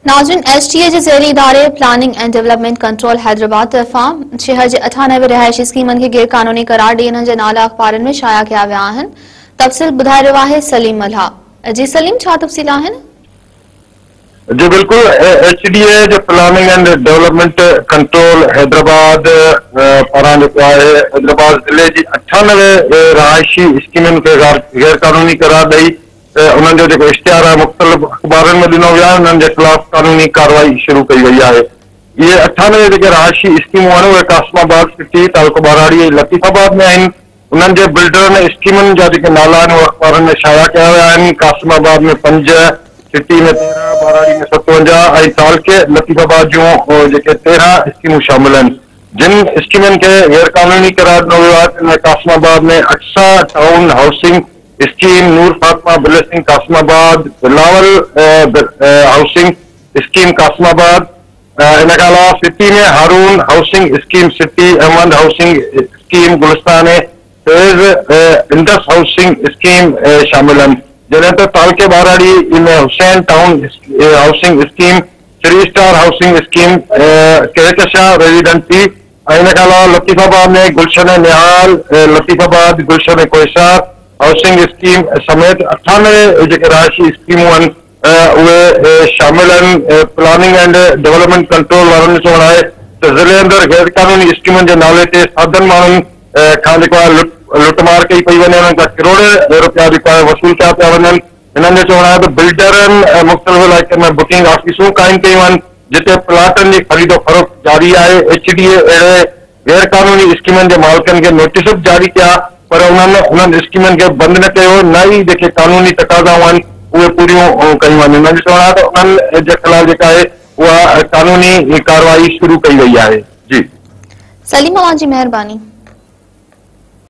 नाज़रीन, एचडीए जे ज़ैली इदारे planning and development control Hyderabad तरफ़ां शहर जे 98 रिहायशी स्कीमनि खे गैर कानूनी करार ॾेई इन्हनि जा नाला अख़बारनि में शाया कया विया आहिनि। तफ़सील ॿुधाए रहियो आहे सलीम मल्हा। जी सलीम, छा तफ़सील आहिनि? जी बिल्कुल, एचडीए जो planning and development control Hyderabad पारां जेको आहे हैदराबाद ज़िले जी 98 रिहायशी स्कीमुनि खे गैर कानूनी करार ॾेई उन्हनि जो जेको इश्तिहार आहे मुख़्तलिफ़ अख़बारनि में ॾिनो वियो आहे। उन्हनि जे ख़िलाफ़ कानूनी कार्रवाई शुरू कई वई आहे। इहे 98 जेके रिहायशी स्कीमूं आहिनि उहे कासिमाबाद सिटी, तालुको ॿाराड़ी ऐं लतीफ़ाबाद में आहिनि। उन्हनि जे बिल्डरनि स्कीमुनि जा जेके नाला आहिनि उहे अख़बारनि में शाया कया विया आहिनि। कासिमाबाद में 5, सिटी में 13, ॿाराड़ी में 57 ऐं तालके लतीफ़ाबाद जूं जेके 13 स्कीमूं शामिल आहिनि। जिन स्कीमुनि खे गैर कानूनी करार ॾिनो वियो आहे तिन में कासिमाबाद में Aqsa town housing scheme, Noor Fatima blessing Qasimabad, Bilawal housing scheme Qasimabad, इन खां अलावा सिटी में Haroon housing scheme city, Ahmed housing scheme Gulistan Faiz, Indus housing scheme शामिल आहिनि। जॾहिं त तालके ॿाराड़ी में Hussain town housing scheme, 3 star housing scheme, Kahkashan residency ऐं इन खां अलावा लतीफ़ाबाद में गुलशन निहाल, लतीफ़ाबाद गुलशन कोहिसार हाउसिंग स्कीम समेत 98 जेके रिहायशी स्कीमूं आहिनि उहे शामिल आहिनि। प्लानिंग एंड डेवलपमेंट कंट्रोल वारनि जो चवणु आहे त ज़िले अंदरि गैर कानूनी स्कीमुनि जे नाले ते साधनि माण्हुनि खां जेको आहे लुटमार कई पई वञे, उन्हनि खां करोड़ रुपया जेको आहे वसूल कया पिया वञनि। हिननि जो चवणु आहे त बिल्डरनि मुख़्तलिफ़ इलाइक़नि में बुकिंग ऑफिसूं क़ाइमु कयूं आहिनि जिते प्लाटनि जी ख़रीदो फ़रोख़्त जारी आहे। एचडीए अहिड़े गैर कानूनी स्कीमुनि जे मालिकनि खे नोटिस बि जारी कया पर उन्हनि उन्हनि स्कीमुनि खे बंदि न कयो, न ई जेके कानूनी तक़ाज़ाऊं आहिनि उहे पूरियूं कयूं आहिनि। हुननि जो चवणु आहे त उन्हनि जे ख़िलाफ़ जेका आहे उहा कानूनी कार्रवाई शुरू कई वई आहे। जी सलीम, अव्हां जी महिरबानी।